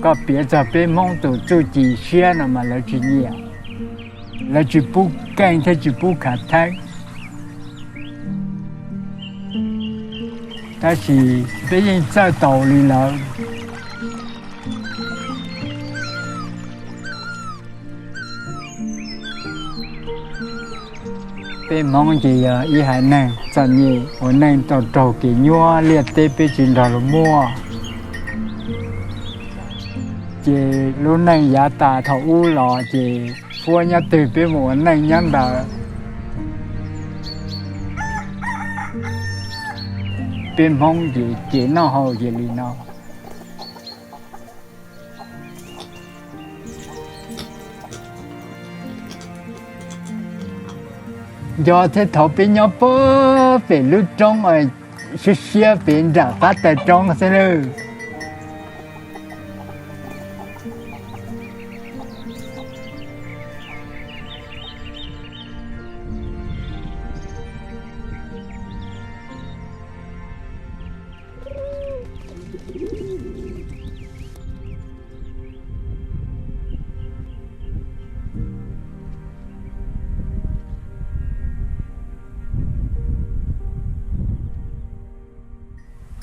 Koj piav txog peb Hmoob tus txuj ci siab no mas lawv tsis nyiam, lawv tsis pub keej thiab tsis pub khav theeb. Tab sis peb yeej txawj taus li lawv. Peb Hmoob ces yog ib haiv neeg txom nyem ua neej tau raug kev nyuaj, liaj teb peb tsis nrog luag muaj. Ces lub neej yav tas thaum ub los ces huab nyob twg peb mus ua neej nyob ntawd. Peb Hmoob ces kev noj haus ces li no. Nco thiab thaum peb nyob puag pem lub roob siab siab pem nram qab taw roob xwb lawm.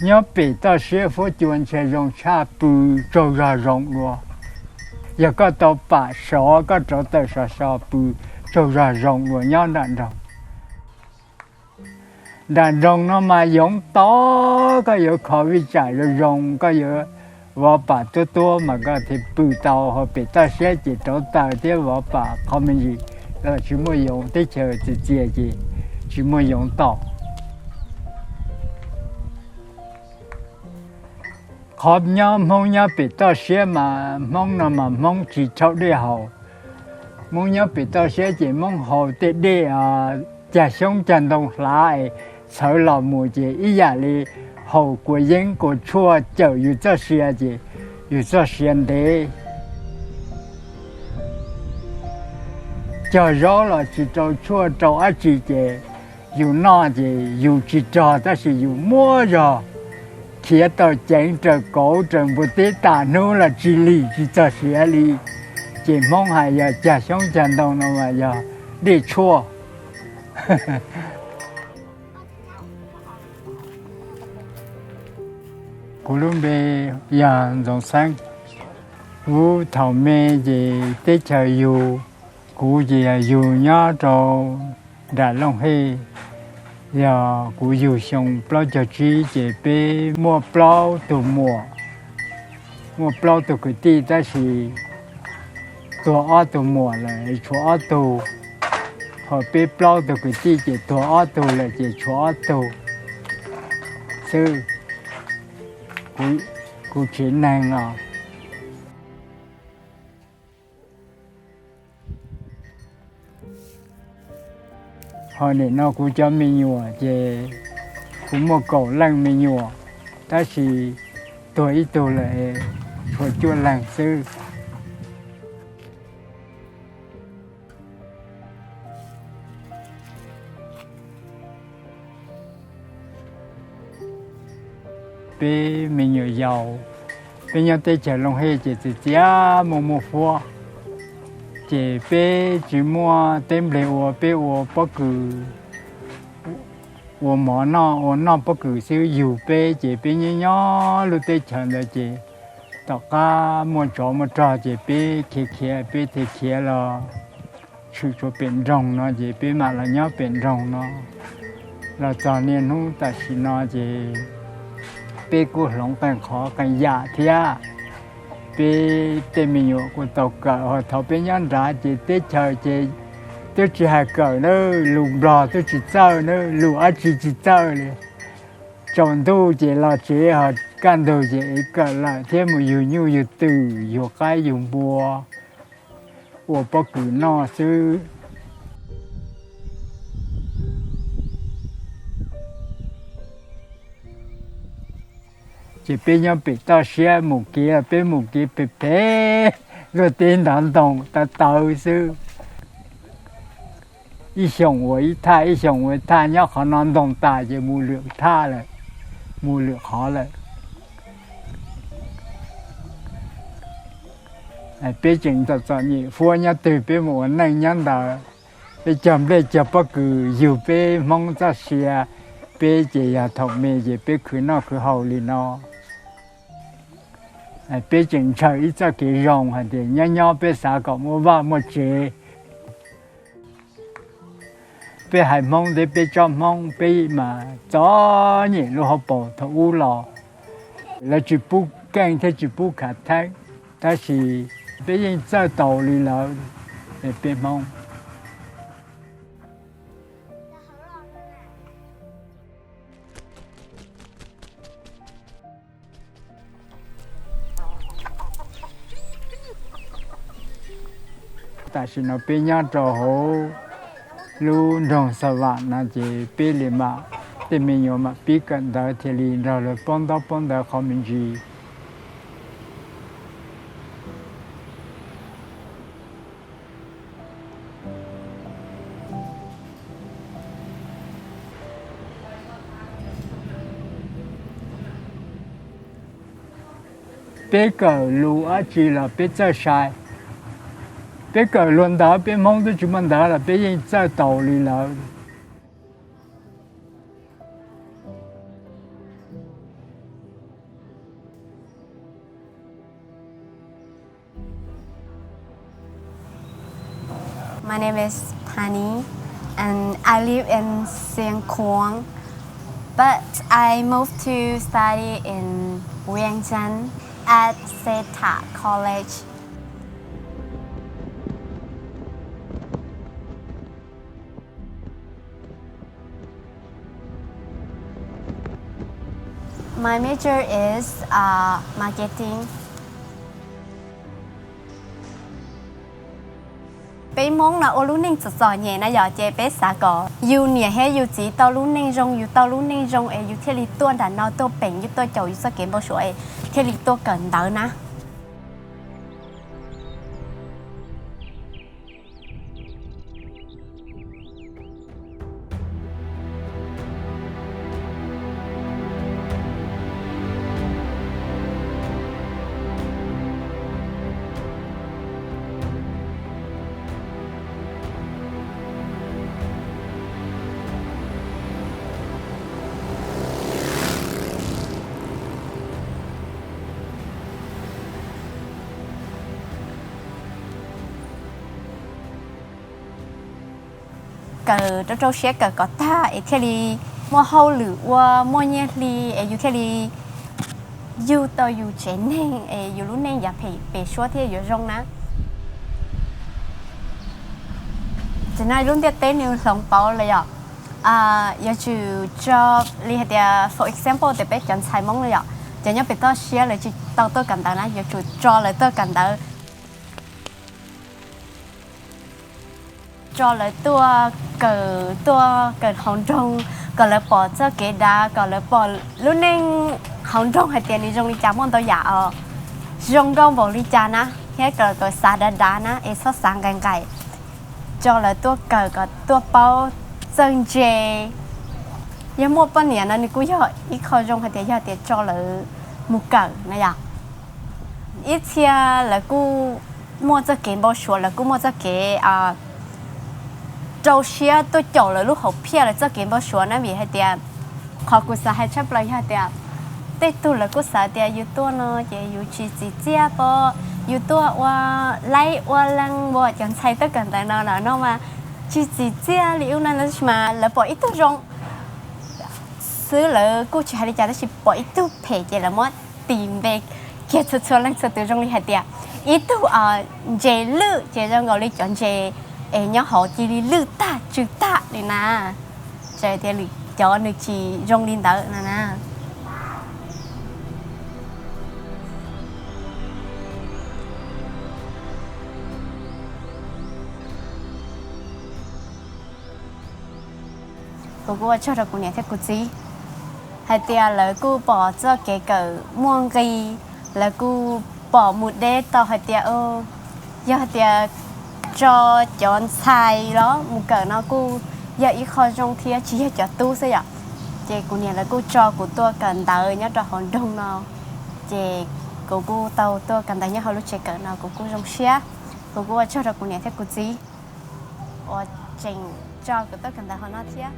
Nyob pem toj siab huab cua ntshai zoo tshaj, pw tsaug zog zoo dua. Yog koj tau pam sov koj rauv taws sov so pw tsaug zog zoo dua nyob nram nroog. Nram nroog no mas yoov to, koj yuav kho vij tsam zoo zoo, koj yuav vov pam tuab tuab mas koj thiaj pw tau. Ho pem toj siab ces rauv taws thiab vov pam qhov me ntsis los tsis muaj yoov, teb chaws txias txias ces tsis muaj yoov tom. Qhov nyob Hmoob nyob pem toj siab mas Hmoob no mas Hmoob tsis rhaub dej haus. Hmoob nyob pem toj siab ces Hmoob haus tej dej cag xyoob cag ntoo hlav es txhawv los mus ces ib yam li haus kua yeeb kua tshuaj cawm yus txoj sia ces yus txoj sia ntev. Cog zaub los tsis rau tshuaj rau dab tsi ces yus noj ces yus tsis rog tab sis yus muaj zog khiav tau ceev raws kauv raws npua teb tas hnub los tsis lig tsis txog siav li. Ces Hmoob hais yog cag xyoob cag ntoo no mas yog dej tshuaj. Kuv lub npe yog Ntxoov Xeeb. Kuv thaum me ces teb chaws yug, kuv ces yog yug nyob rau nram Looj Hej. Yog kuv yug xyoo plaub caug tsib ces peb muaj plaub tug muam, muaj plaub tug kwv tij tab sis tuag ob tug muam lawm tshuav ob tug. Ho peb plaub tug kwv tij ces tuag ob tug lawm ces tshuav ob tug xwb. Kuv tsev neeg os. Ho nim no kuv cov me nyuam ces kuv muaj kaum leej me nyuam, tab sis tuag ib tug lawm, tshuav cuaj leeg xwb. Peb me nyuam yaus, peb nyob teb chaws Looj Hej ces txias txias muaj muaj huab, ces peb tsis muaj teb nplej ua, peb ua pob kws, ua mov noj, ua noj pob kws xwb. Yug peb ces peb nyob nyob lub teb chaws ntawd ces tom qab muaj tsov muaj rog ces peb khiav khiav, peb thiaj khiav los tshwm tshuav pem nroog no ces peb mam los nyob pem nroog no. Los txog niaj hnub tam sim no ces peb kuj hloov qee qhov qee yam thiab. Peb tej me nyuam kuj tau kawm, ho thaum peb nyob nrad ces teb chaws ces twb tsis hais kawm na, lus Nplog twb tsis txawj na, lus dab tsi tsis txawj li. Tsaus ntuj ces los tsev, ho kaj ntug ces ev kawm lawm thiab mus yug nyuj yug twm, yug qaib yug npua, ua pob kws noj xwb. Ces peb nyob pem toj siab mus kev, peb mus kev pem pem luaj teb ntov ntoo tawv tawv xwb. Ib xyoos ua ib thaj, ib xyoos ua ib thaj, nyob qhov no ntoo tas ces mus lwm thaj lawm, mus lwm qhov lawm. Peb tseem txom txom nyem huab nyob twg peb mus ua neej nyob ntawd, peb cog nplej cog pob kws yug peb Hmoob txoj sia, peb ces yog thaum me ces peb khwv noj khwv haus li no. Peb tseem ntshaw ib txoj kev zoo hais tias nyob nyob peb xav kom muaj vaj muaj tsev. Peb haiv Hmoob thiab peb tsob Hmoob peb mas txom nyem lub hauv paus thaum ub los. Lawv tsis pub keej thiab tsis pub khav theeb, tab sis peb yeej txawj taus li lawv, peb Hmoob. Tam sim no peb nyob rau hauv lub nroog Xa Vam no ces peb li mam, tej me nyuam mam pib kawm ntawv thiaj li nrog lawv paub ntaub paub ntawv qhov me ntsis. Peb kawm lus dab tsi los peb txawj sai. Peb kawm luag ntawv, peb Hmoob twb tsis muaj ntawv los peb yeej txawj taus li lawv. My name is Pani, and I live in Siang Kuang, but I moved to study in Vientiane at Seta College. My major is uh, marketing. Peb Hmoob no ua lub neej txom txom nyem na yom, ces peb xav kom yus niam thiab yus txiv tau lub neej zoo, yus tau lub neej zoo es yus thiaj li tuaj nram no tuaj peem, yus tuaj caum yus txoj kev npau suav es thiaj li tuaj kawm ntawv na. Kawm rau rau siab kawm kom tag es thiaj li muaj hauj lwm ua, muaj nyiaj hli es yus thiaj li yug tau yus tsev neeg es yus lub neej yav phem pem suab thiaj yuav zoo na. Ces no lub ntiaj teb nws hloov pauv lawm yom. Yuav tsum tso li hais tias for example tias peb cov ntxhais Hmoob no yom, cov nyob pem toj siab lawv tsis tau tuaj kawm ntawv na, yuav tsum tso lawv tuaj kawm ntawv. Tso lawv tuaj kawm, tuaj kawm hauv nroog, kom lawv pom txoj kev dav, kom lawv pom lub neej hauv nroog hais tias nws zoo li cas, muaj ntau yam os, zoo nkauj npaum li cas na, thiab kom lawv xav dav dav na, es txhob xav nqaim nqaim. Tso lawv tuaj kawm kom tuaj paub txawj ntse. Yog muaj poj niam no nws kuj yog ib qho zoo hais tias yog tias tso lawv mus kawm na yom. Ib txhia lawv kuj muaj txoj kev npau suav, lawv kuj muaj txoj kev rau siab tuaj caum lawv lub hom phiaj, lawv txoj kev npau suav na, vim hais tias qhov kuv xav hais tshaj plaws yog tias tej tug lawv kuj xav tias yus tuaj no ces yus tsis txim txiaj pob, yus tuaj ua laib ua leej, ua cov ntxhais tuaj kawm ntawv no los no mas tsis txim txiaj li ub no, tab sis mas lawv pom ib tug zoo xwb, lawv kuj tsis hais li cas, tab sis pom ib tug phem ces lawv muab tis npe kiag txhua txhua leej txhua tus zoo li hais tias ib tug ntses lwj ces zoo nkaus li cov ntses es nyob hauv cia li lwj tag tsw tag li na. Txawm tias lwm cov nws tsis zoo li ntawd no na. Kuv kuj ua tsaug rau kuv niam thiab kuv txiv hais tias lawv kuj pom txoj kev kawm muaj nqis, lawv kuj pom mus deb tau hais tias yog hais tias tso cov ntxhais los mus kawm no kuj yog ib qho zoo thiab, tsis yog cov tub xwb yom. Ces kuv niam lawv kuj tso kuv tuaj kawm ntawv nyob rau hauv nroog no, ces Kuv kuj tau tuaj kawm ntawv nyob hauv lub tsev kawm no kuv kuj zoo siab. Kuv kuj ua tsaug rau kuv niam thiab kuv txiv uas tseem tso kuv tuaj kawm ntawv hauv no thiab.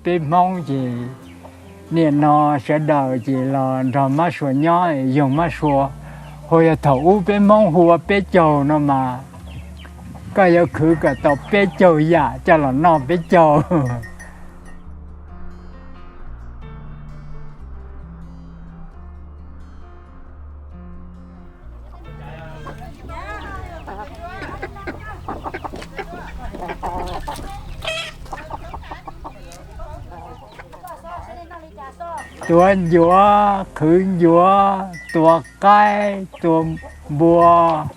Peb Hmoob ces niaj no sawv daws ces los nrog mab suav nyob, yug mab suav. Hu yog thaum ub peb Hmoob hu ua peb caug no mas, koj yuav khwv kom tau peb caug yam coj los noj peb caug. Tuav ncuav, qhwv ncuav, tua qaib, tua npua,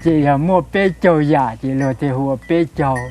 ces yog muaj peb caug yam ces luag thiaj hu ua peb caug.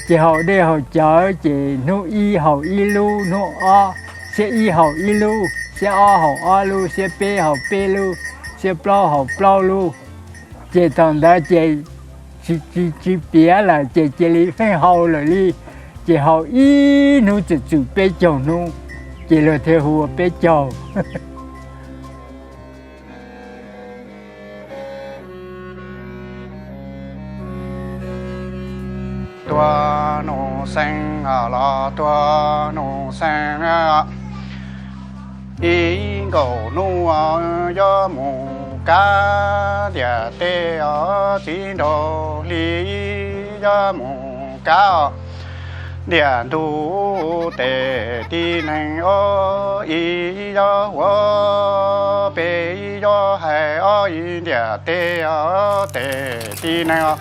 Ces haus dej haus cawv ces hnub ib haus ib lub, hnub ob, xiab ib haus ib lub, xiab ob haus ob lub, xiab peb haus peb lub, xiab plaub haus plaub lub. Ces thaum ntawd ces tsis, tsis, tsis piav lawm ces cia li pheej haus lawm li. Ces haus ib hnub txwm txwm peb caug hnub, ces luag thiaj hu ua peb caug. Tua nus xees los tua nus xees, ib nkaus nub yuav mus kav ntiaj teb os, txiv nraug hli yuav mus kav os. Ntiaj ntug tes tib neeg os, ib yuav huav pes ib yuav hais os, ib ntiaj teb os tes tib neeg os.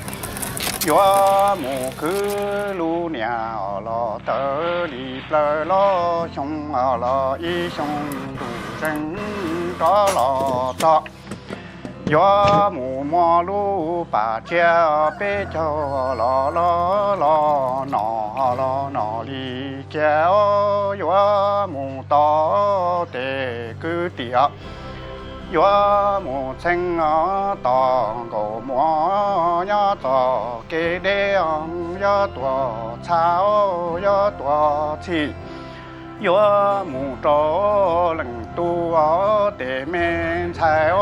Yuav mus khwv lub niag os los tawm li plaws los xyoo os los ib xyoo ntuj zeeg rov los txog. Yuav mus muab lub pas tsiab peb caug los los los no los no li kiag os, yuav mus tod tes kwv tij os. Yuav mus txheeb tos nkaus muaj nyob txoj kev deb, yuav tuaj txhab yuav tuaj txhij, yuav mus rau leej tub tej me ntxhais,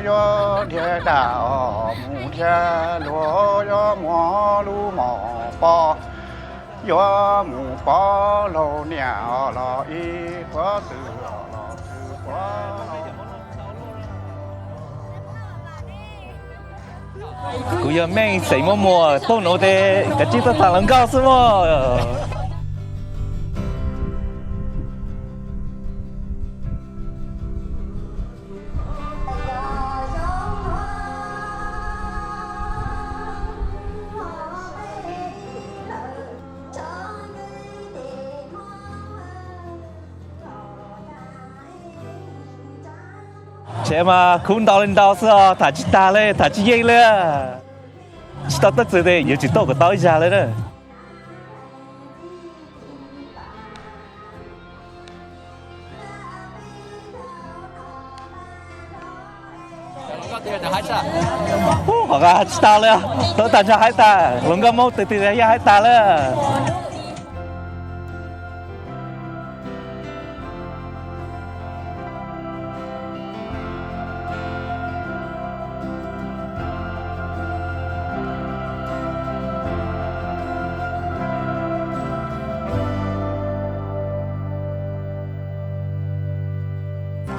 yuav dhia daj mus dhia luag, yuav muaj lub mom pov, yuav mus pov laug niam los ib quav txwm los txwm quav. Kuv yog Meej xeem Muaj Muas, tuaj nuav tes kav tsij tuaj tham hluas nkauj xwb mog. Tsev mas khub ntau li ntau xwb os, tham tsis tag li, tham tsis yeej li. Tsis tau tuaj txwm tes yuav tsum tuaj kom tau ib zag li na. Ub, qhov tsis tau li, tau tag nrho hais tas, hluas nkauj Hmoob twg twg yog hais tas li.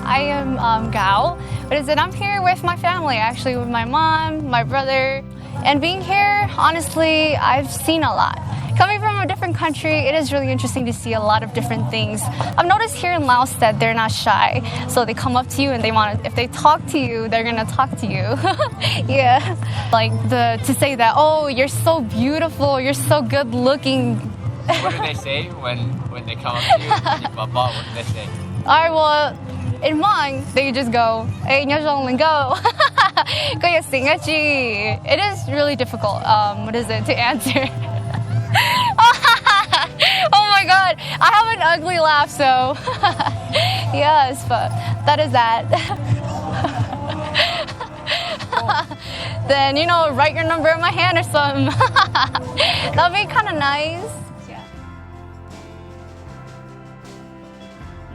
I am um, Gao. What is it? I'm here with my family, actually, with my mom, my brother. And being here, honestly, I've seen a lot. Coming from a different country, it is really interesting to see a lot of different things. I've noticed here in Laos that they're not shy. So they come up to you and they want to, if they talk to you, they're going to talk to you. Yeah. Like the, to say that, oh, you're so beautiful, you're so good looking. What do they say when, when they come up to you? What do they say? All right, well, in Hmong, they just go, hey, nyob zoo, lwm nkauj. Koj yog xeem dab tsi? It is really difficult, um, what is it, to answer. Oh my God, I have an ugly laugh, so yes, but that is that. Then, you know, write your number on my hand or something. That'd be kind of nice. Yeah.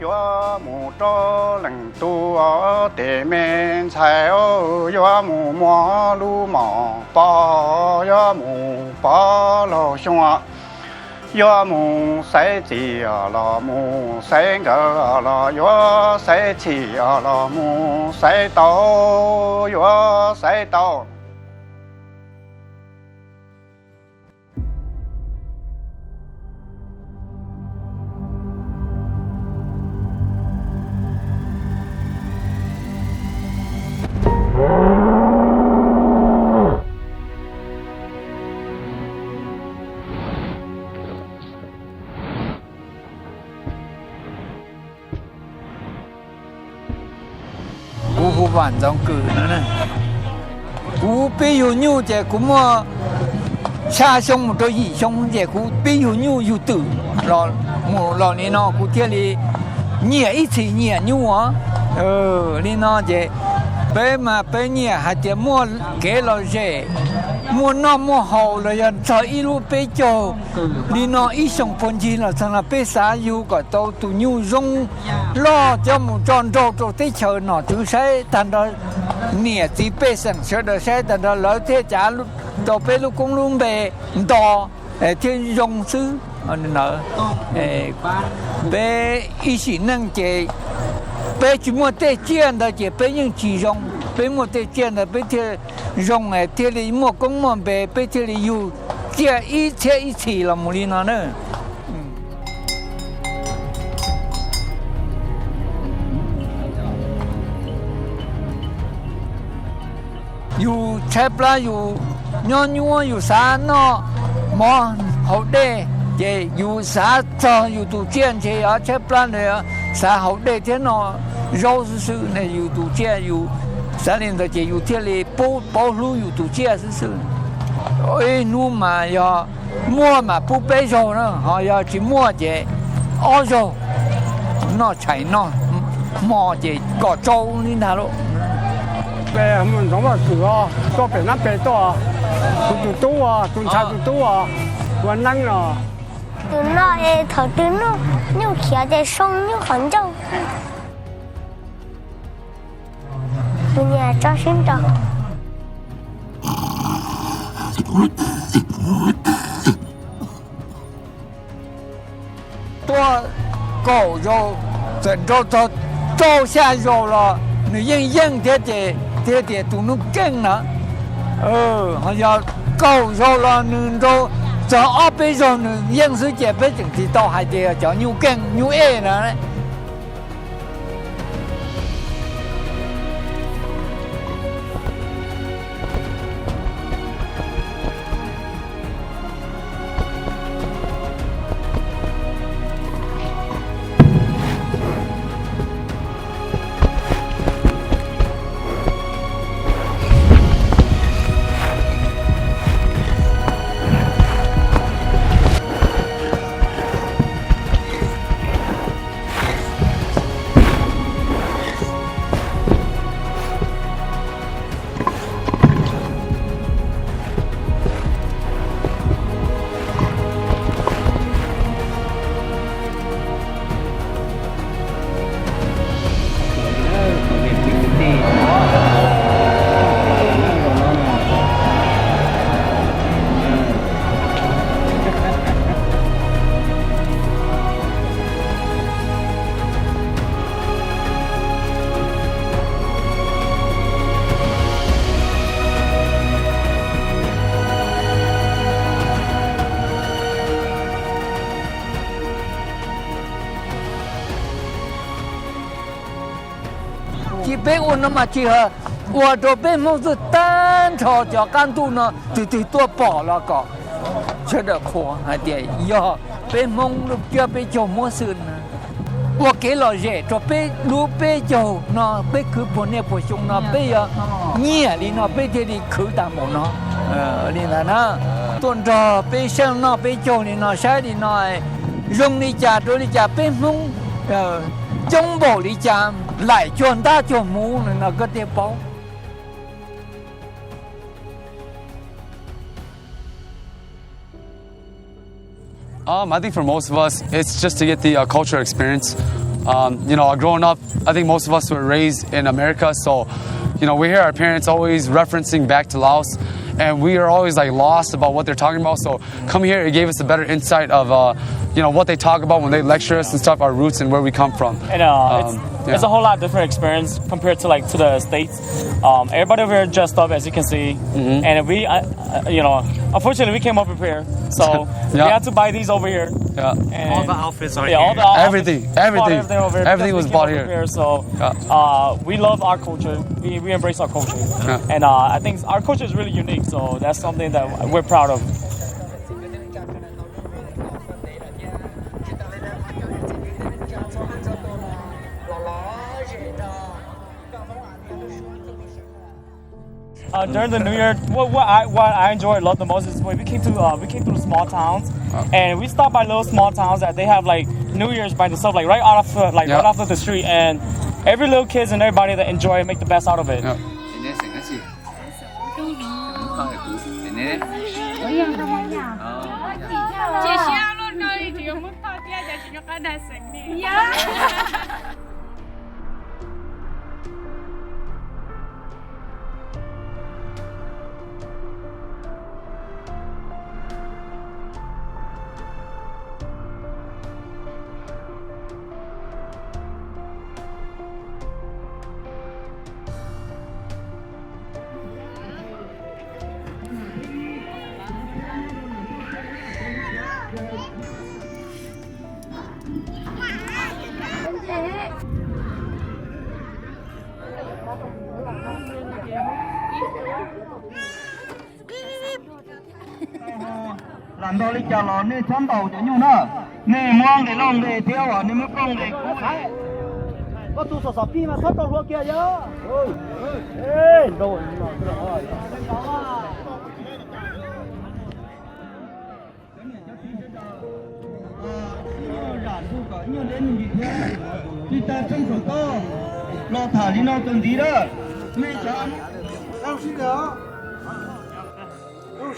Yuav mus rau leej tub tej me ntxhais, yuav mus muaj lub mom pov, yuav mus pov laug xyoo, yuav mus xaiv txiv los mus xaiv nkawd, los yuav xaiv txhij los mus xaiv tau, yuav xaiv tau. Kuv hu Vam Ntxoov Kws no. Kuv pib yug nyuj ces kuv muaj xya xyoo mus rau yim xyoo ces kuv pib yug nyuj yug twm los mus los li no kuv thiaj li nyiam ib txhis nyiam nyuj os. Li no ces peb mas peb nyiam hais tias muaj kev lom zem, muaj noj muaj haus los yog txog ib lub peb caug li no ib xyoos puag ncig los txog no peb xav yug kom tau tus nyuj zoo loj coj mus tso nrau rau teb chaws nom tswv saib tag nrho, niam txiv pej xeem sawv daws saib tag nrho lawv thiaj cav rau peb lub koob lub npe nto thiaj zoo xwb. Ntawd peb ib sim neej ces peb tsis muaj tej tsiaj ntawd ces peb yeej tsis zoo, peb muaj tej tsiaj ntawd peb thiaj zoo thiaj li muaj koob muaj npe peb thiaj li yug tsiaj ib txhiab ib txhis los mus li no na. Yus tshaib plab yus nyob nyuaj yus xav noj mov haus dej ces yus xav txog yus tus tsiaj ntshe yog tshaib plab ntawd xav haus dej thiab noj zaub xwb xwb ne yus tus tsiaj yus xav li ntawd ces yus thiaj li pub paub hlub yus tus tsiaj xwb xwb. Ib hnub mas yog muaj mas pub peb zaug na ho yog tsis muaj ces ob zaug noj tshais noj Hmo ces kom tsau li ntag lauj. Ntxoov Vaj Xwm os, tuaj pem nab pem tuaj, kuv tus tub os, tus ntxhais tus tub os, ua neeb no. Tus no es thaum twg nyuj khiav ces soo nyuj qhov ncauj. Tus niam tso sib nrau. Tuaj kaum zaus, txawm nrau txog rau xya zaus los nws yeej yeej thiab ces thiaj tias tus Nuj Keej na. Ho yog kaum zaus los nws nrau txog ob peb zaus nws yeej xwb ces peb tseem tsis tau hais tias cov nyuj keej nyuj ej na. Ces peb ua no mas tsis ua rau peb Hmoob xwb, tag nrho cov qab ntuj no twg twg tuaj pom los kom sawv daws qhuas hais tias yog peb Hmoob lub cuab peb caug muab xwb na. Ua kev lom zem rau peb lub peb caug no, peb khwv puag niaj puag xyoo no peb yuav nyiam li no peb thiaj li khwv tag npaum no. Li ntawd na, tuaj nrog peb sab noj peb caug li no saib li no zoo li cas rau li cas peb Hmoob coob npaum li cas, laim cuag ntab cuag hmuv no koj thiaj paub. Um, I think for most of us, it's just to get the uh, cultural experience. Um, you know, growing up, I think most of us were raised in America, so you know, we hear our parents always referencing back to Laos, and we are always like lost about what they're talking about. So coming here, it gave us a better insight of uh, you know, what they talk about when they lecture us and stuff, our roots and where we come from. And uh, um, it's, yeah. It's a whole lot different experience compared to like to the States. Um, everybody over here dressed up, as you can see, and we, uh, uh, you know, unfortunately, we came up prepared, so we had to buy these over here. Yeah. And all the outfits are yeah, all the outfits, everything, everything, everything over here everything was bought here. Prepared, so uh, we love our culture. We, we embrace our culture, and uh, I think our culture is really unique. So that's something that we're proud of. Uh, during the New Year, what, what I what I enjoy a lot the most is when we came to uh, we came to the small towns, and we stopped by little small towns that they have like New Year's by themselves, like right off uh, like right off of the street, and every little kids and everybody that enjoy and make the best out of it. Lam ntau li cas los nej txhob ntaus cov nyuj na. Nej muab nqe loj nqe thiab uas nej muab plooj nqe kub. Koj tus xov xov pij mas txhob rau hluav kiag yog. Cov niam cov txiv sawv daws, ib nyuag zam ntxu kom ib nyuag deb me ntsis thiab. Li tas txheej saum toj los tham li no txuas ntxiv na. Nej cov sib nta,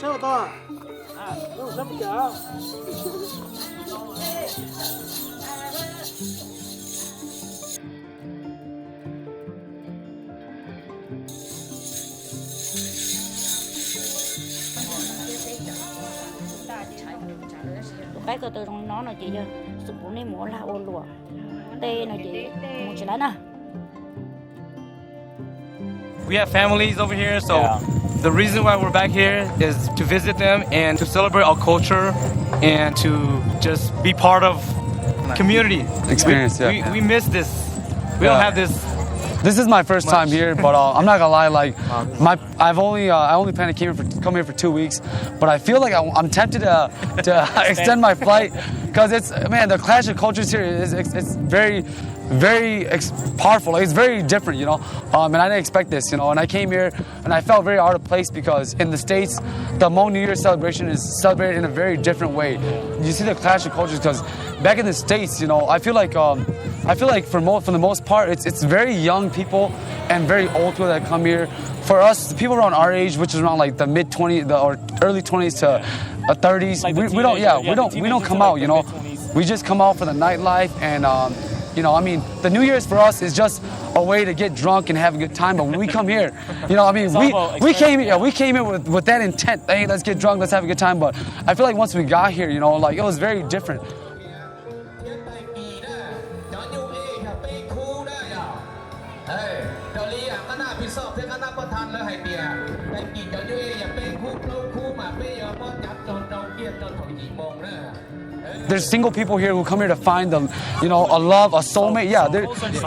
sab toj, sab puas cas? Tus qaib ko taw zoo no no ces yog xum puv nej mus ua lag ua luam tej no ces mus tsis laib na. We have families over here, so the reason why we're back here is to visit them and to celebrate our culture and to just be part of community. Experience, yeah. We, we miss this. We don't have this. This is my first time here, but uh, I'm not gonna lie, like my I've only uh, I only plan to come here for come here for two weeks, but I feel like I, I'm tempted to to extend my flight because it's, man, the clash of cultures here is it's, it's very very ex- powerful. Like, it's very different, you know. Um, and I didn't expect this, you know. And I came here and I felt very out of place because in the States, the Hmong New Year celebration is celebrated in a very different way. You see the clash of cultures because back in the States, you know, I feel like um, I feel like for most for the most part, it's it's very young people and very old people that come here. For us, the people around our age, which is around like the mid twenties the, or early twenties to uh, thirties, like we, we don't, yeah, we don't, we don't come out, you know. We just come out for the nightlife, and um, you know, I mean, the New Year's for us is just a way to get drunk and have a good time. But when we come here, you know, I mean, we we came here, yeah, we came here with, with that intent. Hey, let's get drunk, let's have a good time. But I feel like once we got here, you know, like it was very different. Thiab tag kis na, cov nyuj ej yog peb khub na yog. Raws li qab naj pis xoj thiab qab naj poj tha lawv hais tias tag kis cov nyuj ej yog peb khub plaub khub mas peb yuav muab cav txog rau kiag rau thaum yim moos na. There's single people here who come here to find the, you know, a love, a soulmate. Yeah, they're,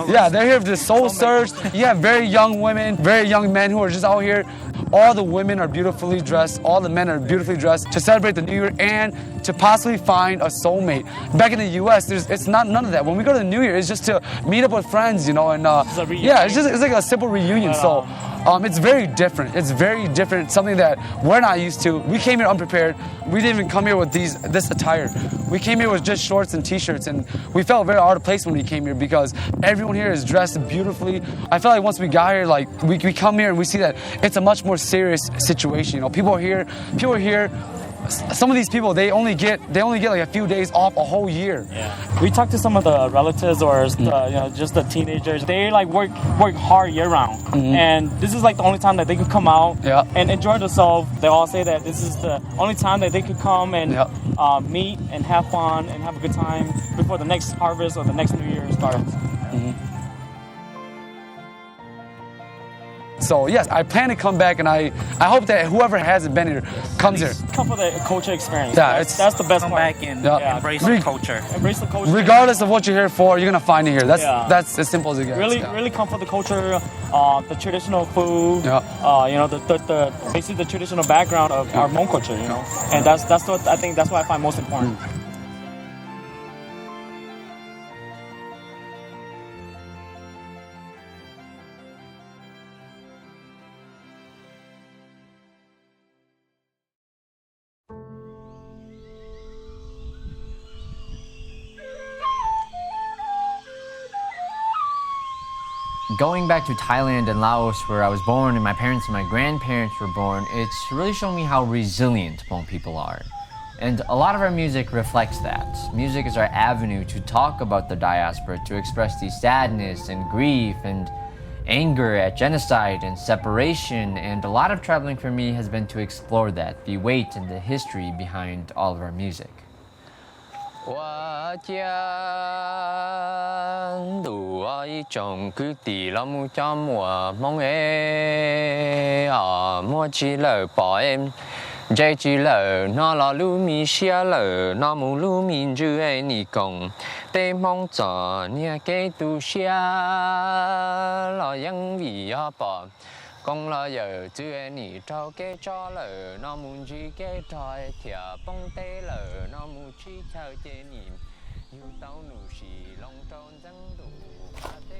yeah, they're here for the soul search. You have very young women, very young men who are just out here. All the women are beautifully dressed. All the men are beautifully dressed to celebrate the new year and to possibly find a soulmate. Back in the U S, there's it's not none of that. When we go to the new year, it's just to meet up with friends, you know, and uh, yeah, it's just it's like a simple reunion. So um, it's very different. It's very different. Something that we're not used to. We came here unprepared. We didn't even come here with these this attire. We came here with just shorts and t-shirts, and we felt very out of place when we came here because everyone here is dressed beautifully. I felt like once we got here, like we, we come here and we see that it's a much more serious situation. You know, people are here, people are here. Some of these people, they only get they only get like a few days off a whole year. Yeah. We talked to some of the relatives or the, you know, just the teenagers. They like work work hard year round, and this is like the only time that they could come out and enjoy themselves. They all say that this is the only time that they could come and uh, meet and have fun and have a good time before the next harvest or the next New Year starts. So yes, I plan to come back, and I, I hope that whoever hasn't been here comes here. Come for the culture experience. Yeah, that's the best part. Come back and embrace the culture. Embrace the culture. Regardless of what you're here for, you're gonna find it here. That's that's as simple as it gets. Really, really come for the culture, uh, the traditional food. Uh, you know, the, the the basically the traditional background of our Hmong culture. You know, and that's that's what I think that's what I find most important. Going back to Thailand and Laos, where I was born and my parents and my grandparents were born, it's really shown me how resilient Hmong people are. And a lot of our music reflects that. Music is our avenue to talk about the diaspora, to express the sadness and grief and anger at genocide and separation. And a lot of traveling for me has been to explore that, the weight and the history behind all of our music. Ua cia ntuj, ib tsoom kwv tij los mus cov muam Hmoob es, muab tsis lawm pom es, ntse tsis lawm hnov los lub me siab lawm no mus lub me ntsws es nim koom. Tej Hmoob txom nyem kev tu siab los yeej vim yog pom, koom los yawm txwv es nim raug kev tso lawm no mus ntsib kev rog thiaj poob teb lawm no mus tsis chaw ces nim yug tau num sim loo rau ntxeev ntuj.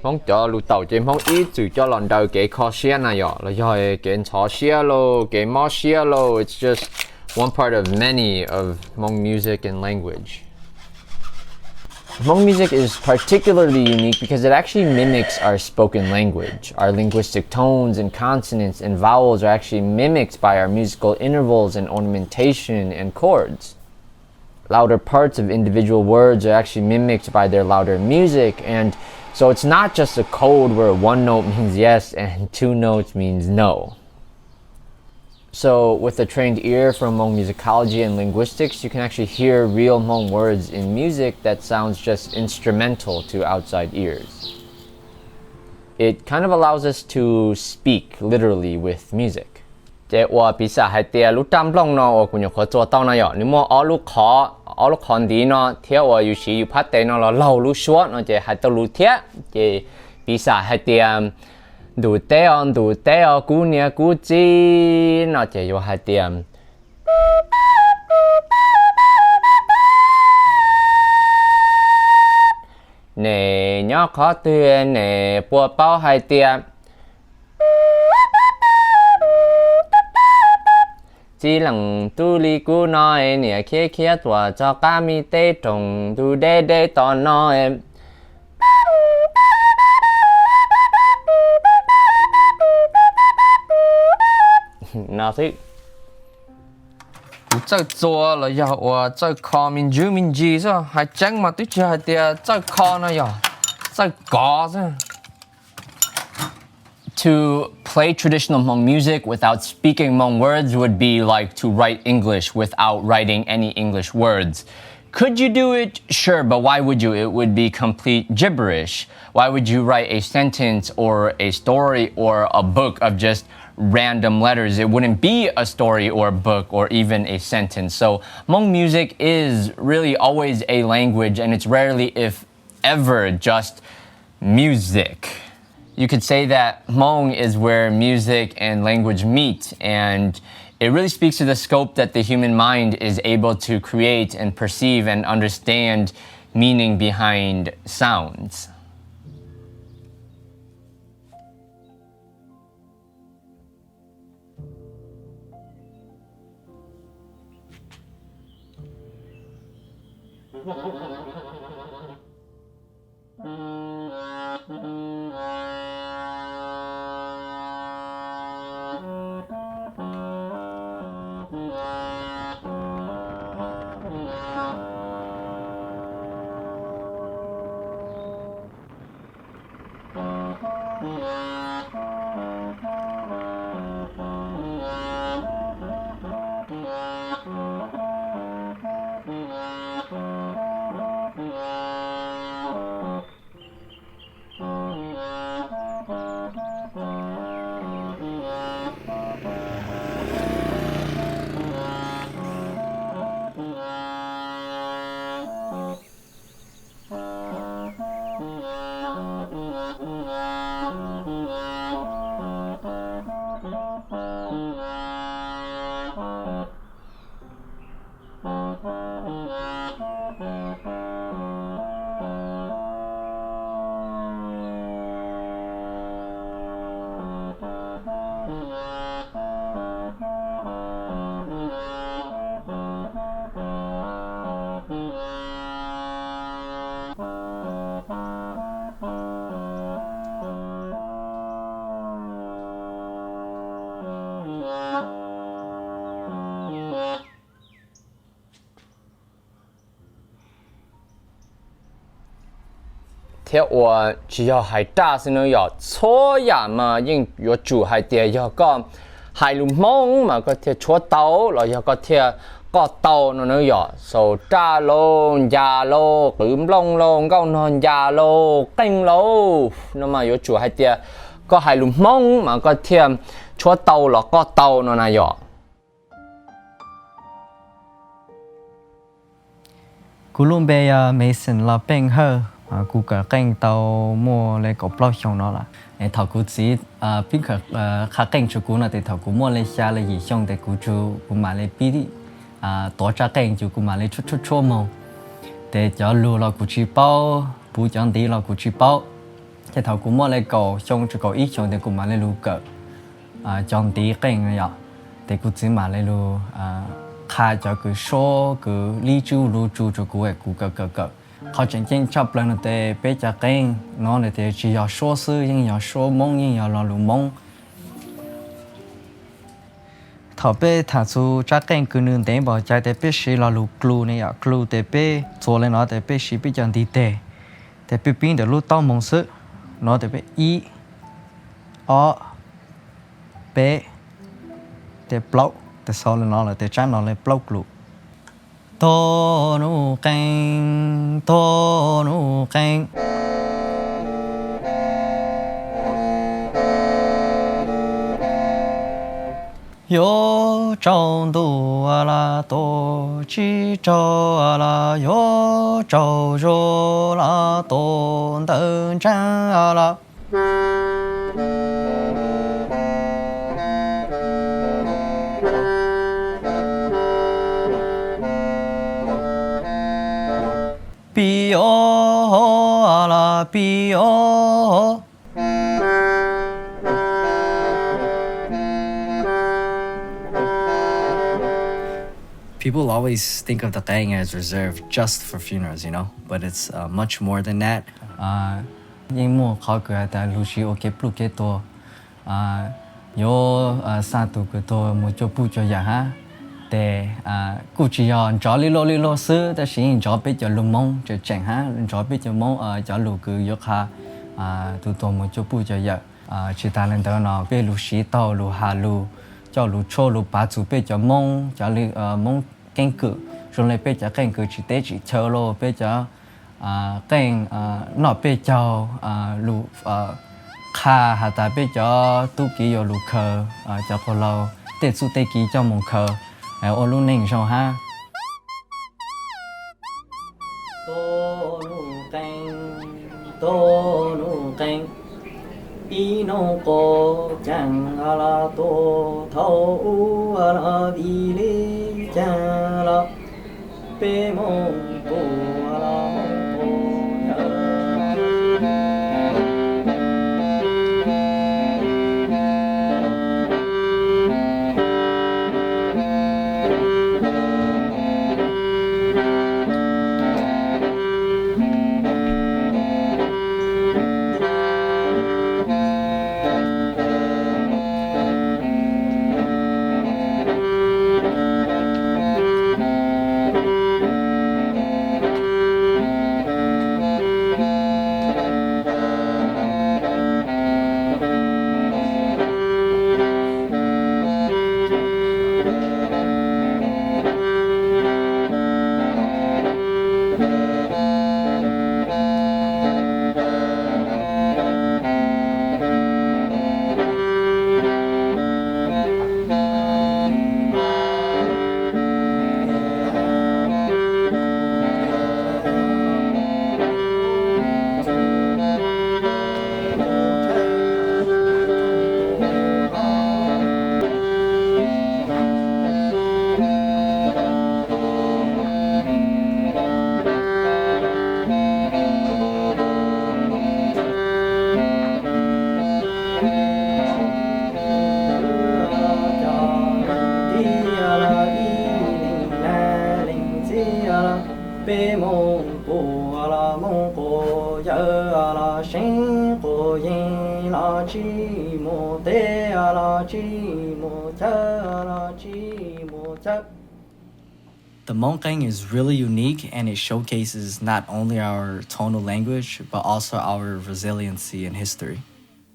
Hmoob cov lus taum ces Hmoob ib txwm coj los ntaus kev kho siab na yom, los yog kev ntxhov siab lauj, kev mob siab lauj. It's just one part of many of Hmong music and language. Hmong music is particularly unique because it actually mimics our spoken language. Our linguistic tones and consonants and vowels are actually mimicked by our musical intervals and ornamentation and chords. Louder parts of individual words are actually mimicked by their louder music, and so it's not just a code where one note means yes and two notes means no. So, with a trained ear for Hmong musicology and linguistics, you can actually hear real Hmong words in music that sounds just instrumental to outside ears. It kind of allows us to speak literally with music. Ces uas piv xam hais tias lub raj nplooj no uas kuv nyuam qhuav txua tau no yom, nws muaj ob lub qhov, ob lub qhov ntiv no thiab uas yus siv yus phab tes no los laug lub suab no ces hais tau lus thiab. Ces piv xam hais tias ntuj teb os, ntuj teb os, kuv niam kuv txiv no ces yuav hais tias nej nyob qhov twg, nej puas paub hais tias txij leej tub li kuv no, niam khiav khiav tuaj txog qab me teb roog, ntuj deb deb tom no no xwb. Kuv txawj txua los yog uas txawj kho me ntsis me ntsis xwb, hais tseeb mas twb tsis hais tias txawj kho no, yog txawj kov xwb. To play traditional Hmong music without speaking Hmong words would be like to write English without writing any English words. Could you do it? Sure, but why would you? It would be complete gibberish. Why would you write a sentence or a story or a book of just random letters? It wouldn't be a story or a book or even a sentence. So Hmong music is really always a language, and it's rarely, if ever, just music. You could say that Hmong is where music and language meet, and it really speaks to the scope that the human mind is able to create and perceive and understand meaning behind sounds. Thiab uas tsis yog hais raj xwb no yom, txhua yam mas yeej yuav tsum hais tias yog koj hais lus Hmoob mas koj thiaj tshuab tau, los yog koj thiaj qoj tau no na yom. Xaus raj lauj, ncas lauj, qwv nplooj lauj, nkauj nog ncas lauj, qeej lauj, no mas yuav tsum hais tias koj hais lus Hmoob mas koj thiaj tshuab tau los qoj tau no na yom. Kuv lub npe yog Mason Los Peej Hawj, kuv kawm qeej tau muaj li kaum plaub xyoo no lawm. Thaum kuv txiv pib kawm qha qeej rau kuv no ces thaum kuv muaj li xya li yim xyoo ces kuv, kuv mam li pib tuav raj qeej ces kuv mam li tshuab tshuab moog. Ces cov lug los kuv tsis paub, puv cov ntiv los kuv tsis paub. Ces thaum kuv muaj li kaum xyoo txug kaum ib xyoo ces kuv mam li lug kawm cov ntiv qeej no yom. Ces kuv txiv mam li lug qha cov kws suab kws lib tswb lug tsu rua kuv, kuv kawm kawm kawm. Qhov tseem ceeb tshaj plaws no ces peb cov qeej no nws tias tsis yog suab xwb, yeej yog suab Hmoob, yeej yog lo lus Hmoob. Thaum peb tham txug tsab qeej kws nws ntev npaum cas ces peb siv lo lus clue ne yom, clue ces peb txuas li no ces peb siv peb cov ntiv tes, ces peb pib ntawm lub taub hmoov xwb, no ces peb ib, ob, peb, ces plaub, ces xaus li no lawm ces tsab no li plaub clue. Tog nuj qeej, tog nuj qeej. Yuav tsaus ntuj los tuaj, tsis tsaus los yuav tsaus zuag los tuaj ntawm ntsaab los. Pib yuav hov los pib yuav hov. People always think of the qeej as reserved just for funerals, you know, but it's uh, much more than that. Yeej muaj qhov kws has tas lug siv ua kev pluj kev tuag, yuav xa tug kws tuag moog cuag puj cuag yawm hab. Ces kuj tsis yog nrov li luaj li luaj xwb, tab sis yeej nrov peb cov lug Moob tseem tseem hab, nrov peb cov Moob cov lug kws yuav qha tug tuag moog cuag puj cuag yawm. Tsis tas le ntawd no peb lug siv taug lug has lug, coj lug tshuab lug pav txug peb cov Moob, cov Moob keeb kwm, zoo le peb cov qeej kws tsis teb tsis chaw los peb cov qeej noj peb caug, lug qha has tas peb cov tub ki yuav lug khaws cov quas laug tej txuj tej ki coj moog khaws ua lub neej zoo hab. Tog nuj qeej, tog nuj qeej, ib nub quas caag los tuaj thaum ub los vim li caag los peb moog puag los moog puag yawm. Peb moog puag los moog quas yawm los seev quas yeeg los tsis mus teb los tsis mus chaw los tsis mus chaw. The Hmong Qeej is really unique and it showcases not only our tonal language but also our resiliency and history.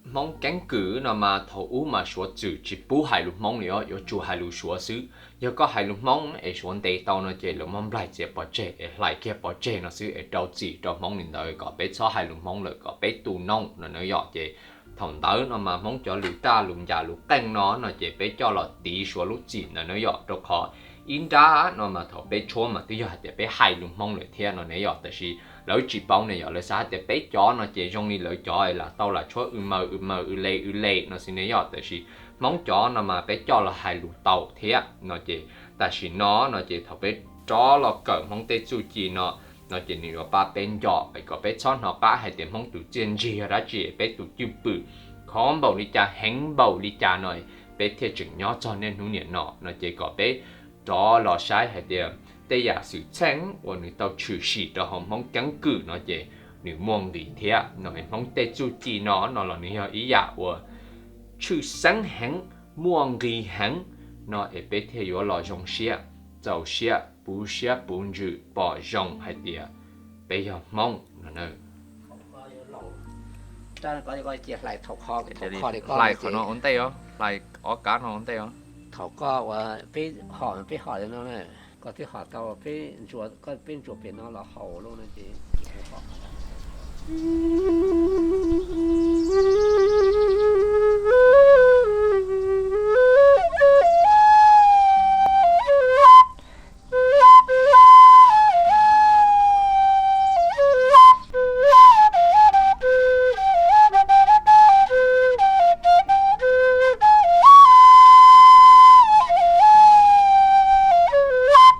Hmoob keeb kwm no mas thaum ub mas Suav txwm tsis pub hais lus Hmoob li os, yuav tsum hais lus Suav xwb. Yog koj hais lus Hmoob es Suav ntes tau no ces lawv muab nplaig txiav pov tseg es hlais kiag pov tseg no xwb es rau txim rau Hmoob li ntawd kom peb txhob hais lus Hmoob lawm kom peb tu nooj no na yom. Ces thaum ntawd no mas Hmoob cov lus raj lus ncas lus qeej no no ces peb coj los tiv Suav lub txim ntawd na yom, rau qhov ib nrab no mas thaum peb tshuab mas twb yog hais tias peb hais lus Hmoob lawm thiab no ne yom, tab sis lawv tsis paub ne yom, lawv xav hais tias peb cov no ces zoo li lawv cov lam tau lam tshuab w maws w maws w le w le no xwb ne yom, tab sis Hmoob cov no mas peb coj los hais lus tau thiab no ces tam sim no no ces thaum peb rov los kawm Hmoob tej txuj ci no no ces nws yuav pab peb nco es kom peb txhob hnov qab hais tias Hmoob tus txiaj ntsig yog dab tsi, peb tus cwj pwm khov npaum li cas heev npaum li cas no peb thiaj tseem nyob txog niaj hnub niam no no ces kom peb rov los saib hais tias tej yam xwm txheej uas nws tau tshwm sim rau hauv Hmoob keeb kwm no ces nws muaj nqis thiab no. Es Hmoob tej txuj ci no no los nws yog ib yam uas tshwj xeeb heev, muaj nqis heev no es peb thiaj yuav los zoo siab, txaus siab, puv siab puv ntsws pom zoo hais tias peb yog Hmoob no na. Hlais qhov no ua ntej os, hlais ob kab no ua ntej os. Thaum koj ua peb hom, peb hom li no, koj twb hom tau, peb ntsuas, koj peb ntsuas pem no los haus lawm no ces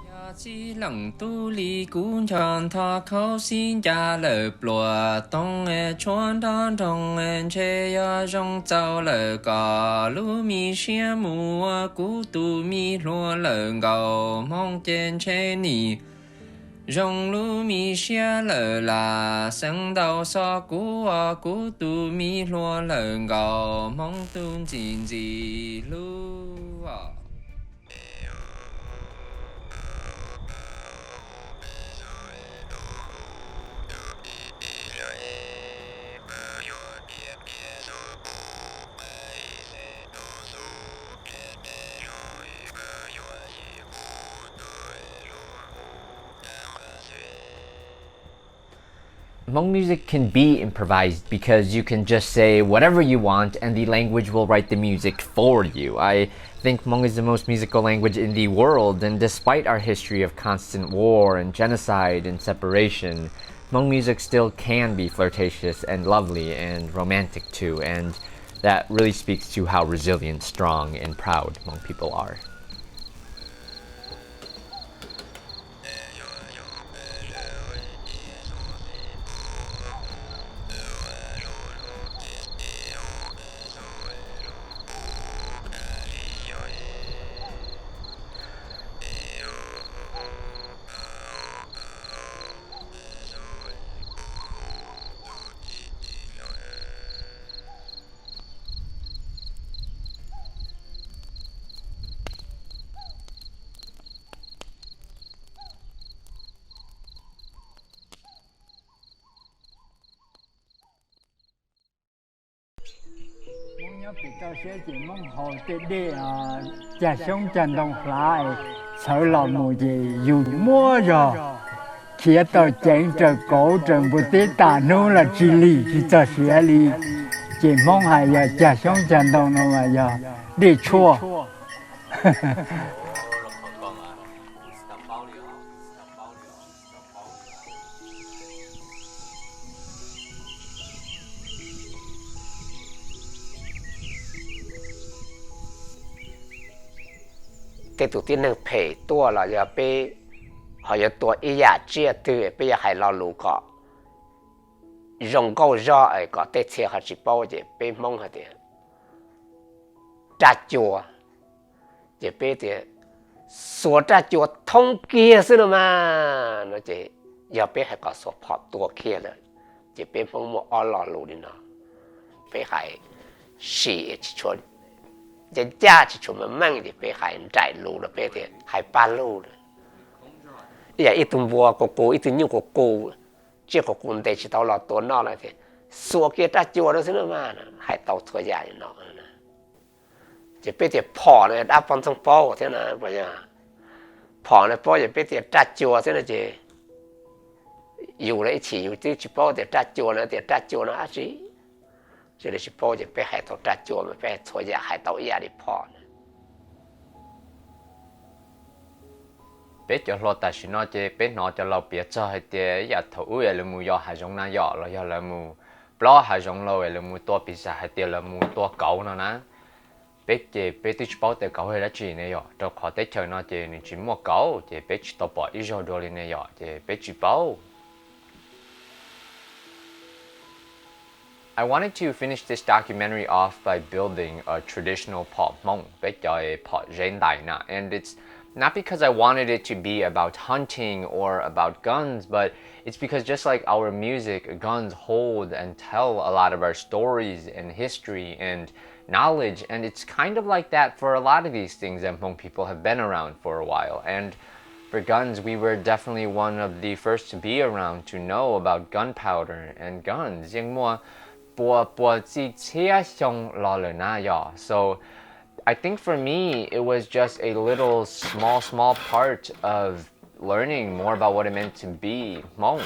Yog txij leej tub li kuv nco ntho khaub xib ncas lawm pluas toog tshuab nrog nroog ntshe yog zoo txaus lawm kom lub me siab mus ua kuv tus me hluas lawm nkaus hmoob ces ntshe nim zoo lub me siab lawm lam xeev ntau xov kuv ua kuv tus me hluas lawm nkaus hmoob tus ntxim ntxim hlub. Hmong music can be improvised because you can just say whatever you want and the language will write the music for you. I think Hmong is the most musical language in the world, and despite our history of constant war and genocide and separation, Hmong music still can be flirtatious and lovely and romantic too, and that really speaks to how resilient, strong, and proud Hmong people are. Hmoob nyob pem toj siab ces Hmoob haus tej dej cag xyoob cag ntoo hlav es txhawv los mus ces yus muab zog khiav taug ceev raws kauv raws npua teb tas hnub los tsis lig tsis txog siav li. Ces Hmoob hais yog cag xyoob cag ntoo no mas yog dej tshuaj. Tej tus tib neeg phem tuaj los yog peb ho yuav tua ib yam tsiaj twg, peb yuav hais lo lus kom zoo nkauj zog es kom tej txhia ho tsis paub ces peb Hmoob hais tias raj cua. Ces peb tias xuas raj cua thoob kiag xwb no mas no ces yog peb hais kom xuas phom tua kiag lawm ces peb Hmoob muaj ob lo lus li no. Peb hais sim tsis tshua ncaj ncaj tsis tshua meej meej ces peb hais nraim lus los peb tias hais paj lug lawm. Ib yam ib tug npua qus qus ib tug nyuj qus qus, tsiaj qus qus ntes tsis tau los tua noj lawm tias xuas kiag raj cua rau xwb no mas hais tau txhua yam li no. Ces peb tias phom no dab poj ntxoog paub thiab na, phom no paub ces peb tias raj cua xwb no ces yus los ib chim yus twb tsis paub tias raj cua no tias raj cua no dab tsi. Ces li tsis paub ces peb hais tau raj cua mas peb hais txhua yam hais tau ib yam li phom na. Peb cov hluas tam sim no ces peb hnov cov laus piav txog hais tias ib yam thaum ub es lawv mus yos hav zoov na yom, los yog lawv mus plob hav zoov los es lawv mus tua, piv xam hais tias lawv mus tua kauv no na. Peb ces peb twb tsis paub tias kauv yog dab tsi ne yom, rau qhov teb chaws no ces nws tsis muaj kauv ces peb tsis tau pom ib zaug dua li ne yom, ces peb tsis paub. I wanted to finish this documentary off by building a traditional phom Hmoob, peb cov phom zeb ntais na, and it's Not because I wanted it to be about hunting or about guns, but it's because just like our music, guns hold and tell a lot of our stories and history and knowledge, and it's kind of like that for a lot of these things that Hmong people have been around for a while. And for guns, we were definitely one of the first to be around to know about gunpowder and guns. Yeej muaj pua pua txij txhiab xyoo los lawm na yog. So I think for me, it was just a little small, small part of learning more about what it meant to be Hmong.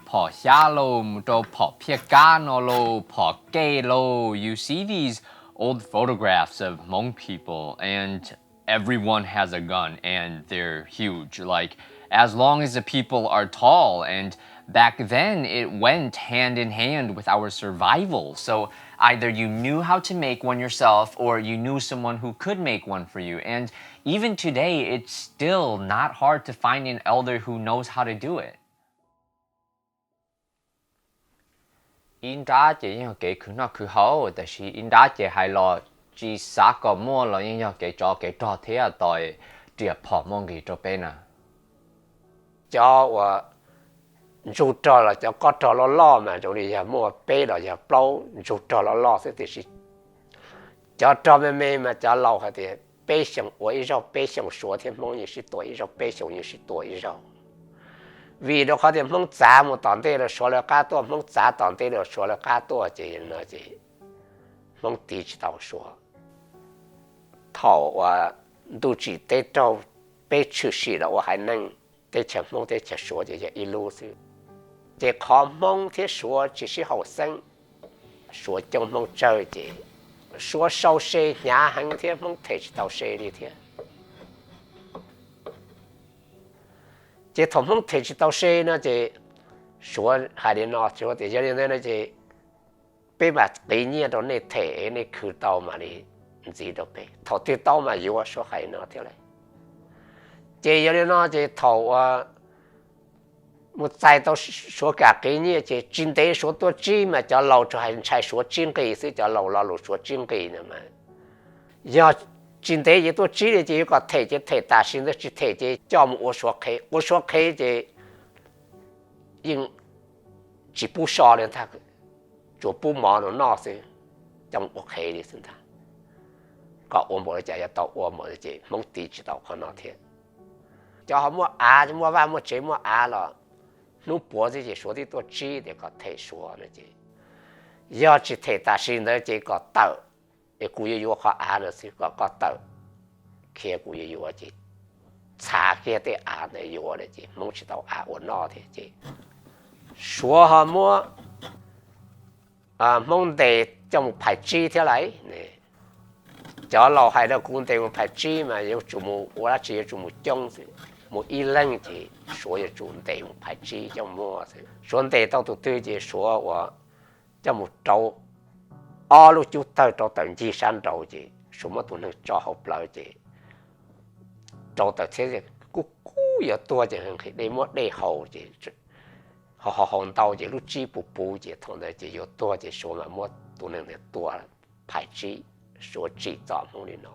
Phom xyab lauj, mus rau phom phiaj kab no lauj, phom kej lauj. You see these old photographs of Hmong people, and everyone has a gun, and they're huge. Like, as long as the people are tall, and back then it went hand in hand with our survival. So either you knew how to make one yourself or you knew someone who could make one for you. And even today, it's still not hard to find an elder who knows how to do it. Ib nrab ces yeej yog kev khwv noj khwv haus, tab sis ib nrab ces hais los tsis xav kom muaj los yeej yog kev tsov kev rog thiab tos riam phom muaj nqis rau peb na. Cov uas ntsug rog los cov kob rog loj loj mas zoo li yog muaj peb los yog plaub ntsug rog loj loj xwb, tiam sis cov rog me me mas cov laus hais tias peb xyoos ua ib zaug, peb xyoos Suav thiab Hmoob yeej sib tua ib zaug, peb xyoos yeej sib tua ib zaug. Vim rau qhov tias Hmoob txav mus tom ntej los Suav lawv qab tuaj, Hmoob txav tom ntej los Suav lawv qab tuaj, ces no ces Hmoob tiv tsis tau Suav. Thaum uas ntuj tsim teb raug, peb tshwm sim los ua haiv neeg, teb chaws Hmoob teb chaws Suav ces yog ib lub xwb. Ces qhov Hmoob thiab Suav tsis sib haum xeeb, Suav coob Hmoob tsawg ces Suav sau se hnyav heev thiab Hmoob them tsis tau se li thiab. Ces thaum Hmoob them tsis tau se no ces Suav hais li no, Suav tias yog li ntawd no ces peb mam qiv nyiaj rau nej them, nej khwv tau mam li ntxiv rau peb, thaum twg tau mas yuav, Suav hais no thiab lawm. Ces yog li no ces thaum uas mus txais tau Suav kam qiv nyiaj ces tsis ntev Suav tuaj tsib mas cov laus tsuas hais ntshai Suav tsib nqis xwb, cov laus lo lus Suav tsib nqis no mas yog tsis ntev ces tuaj tsib li ces yuav kom them ces them tam sim ntawd, tsis them ces coj mus ua Suav qhev, ua Suav qhev ces yeej tsis pub so li ntag, tsuas pub mov no noj xwb, coj mus ua qhev li xwb ntag. Kom ua npaum li cas yuav tau ua npaum li ces Hmoob tiv tsis tau qhov no thiab. Cov ho muaj av, muaj vaj muaj tsev muaj av los hnub puav xwb ces Suav twb tuaj tsib tias kom them Suav no ces yog tsis them tam sim ntawd ces kom tawm, es kuv yuav yuav qhov av no xwb, kom koj tawm khiav, kuv yuav yuav ces txhav kiag tej av ntawd yuav lawm ces Hmoob tsis tau av ua noj thiab ces Suav ho muab Hmoob ntes coj mus phais tsib thiab lauj. Cov laus hais rau kuv ntes mus phais tsib mas yuav tsum mus ua dab tsi, yuav tsum mus coob xwb, mus ib leeg ces Suav yuav tsum ntes mus phais tsib coj muag xwb. Suav ntes tau tus twg ces Suav ua coj mus rauv ob lub cub tawg rau tawm ncig sab nraud ces Suav muab tus neeg tso hauv plawv ces rau tawm txhiab, kub kub yuav tuag ces nqhis dej muab dej haus ces ho haus ntau ces lub tsib puv puv ces thaum ntawd ces yuav tuag ces Suav mam muab tus neeg ntawd tua phais tsib. Suav tsim txom Hmoob li no.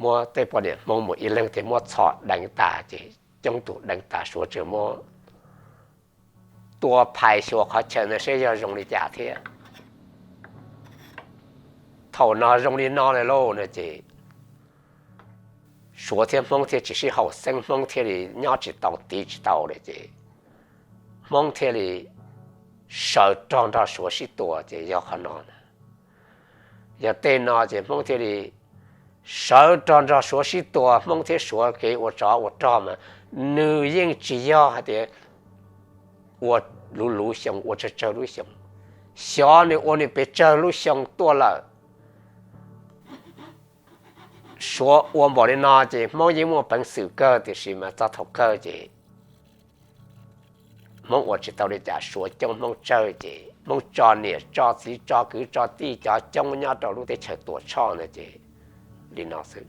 Muab tej poj niam Hmoob mus ib leeg thiab muab txhom deev tas ces coob tus deev tas, Suav tseem muab tua phais xyuas qhov chaw ntawd seb yog zoo li cas thiab. Thaum no zoo li no lawm lauj no ces Suav thiab Hmoob thiaj tsis sib haum xeeb, Hmoob thiaj li nyob tsis tau tiv tsis tau lawm ces Hmoob thiaj li sawv rog nrog Suav sib tua ces yog qhov no na. Yog tej no ces Hmoob thiaj li sawv rog nrog Suav sib tua, Hmoob thiab Suav kev ua tsov ua rog mas nws yeej tsis yog hais tias ua luv luv xyoo, ua tsawg tsawg lub xyoo, xyov nws ua nws pes tsawg lub xyoo tuaj lawm. Suav ua npaum li no ces Hmoob yeej muaj peev xwm kawg, tiam sis mas txog thaum kawg ces Hmoob ua tsis tau li cas, Suav coob Hmoob tsawg ces Hmoob tso niam tso txiv tso kwv tso tij cov coob nyob rau lub teb chaws Tuam Tshoj ntawd ces li no xwb.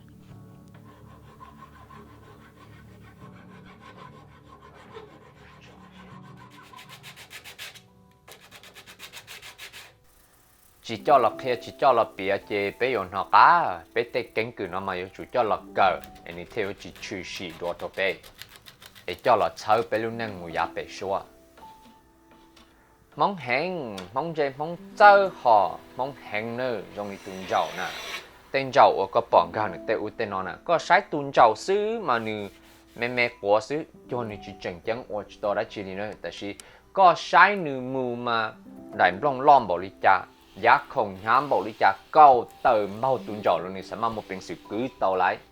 Tsis coj los qhia, tsis coj los piav ces peb yuav hnov qab. Peb tej keeb kwm no mas yuav tsum coj los kawm es nws thiaj yuav tsis tshwm sim dua rau peb, es coj los txhawb peb lub neej mus yav pem suab. Hmoob heev, Hmoob ntse, Hmoob txawj hos, Hmoob heev nawb, zoo li tus ntsaum na. Tej ntsaum uas koj pom nkag nws tej ub tej no na, koj saib tus ntsaum xwb mas nws me me quav xwb, cuag nws tsis tseem ceeb ua tsis tau dab tsi li na. Tab sis koj saib nws mus mas daim nplooj loj npaum li cas, yav khoom hnyav npaum li cas, kaum tawm npaug tus ntsaum los nws xav mas muaj peev xwm kwv tau lawm.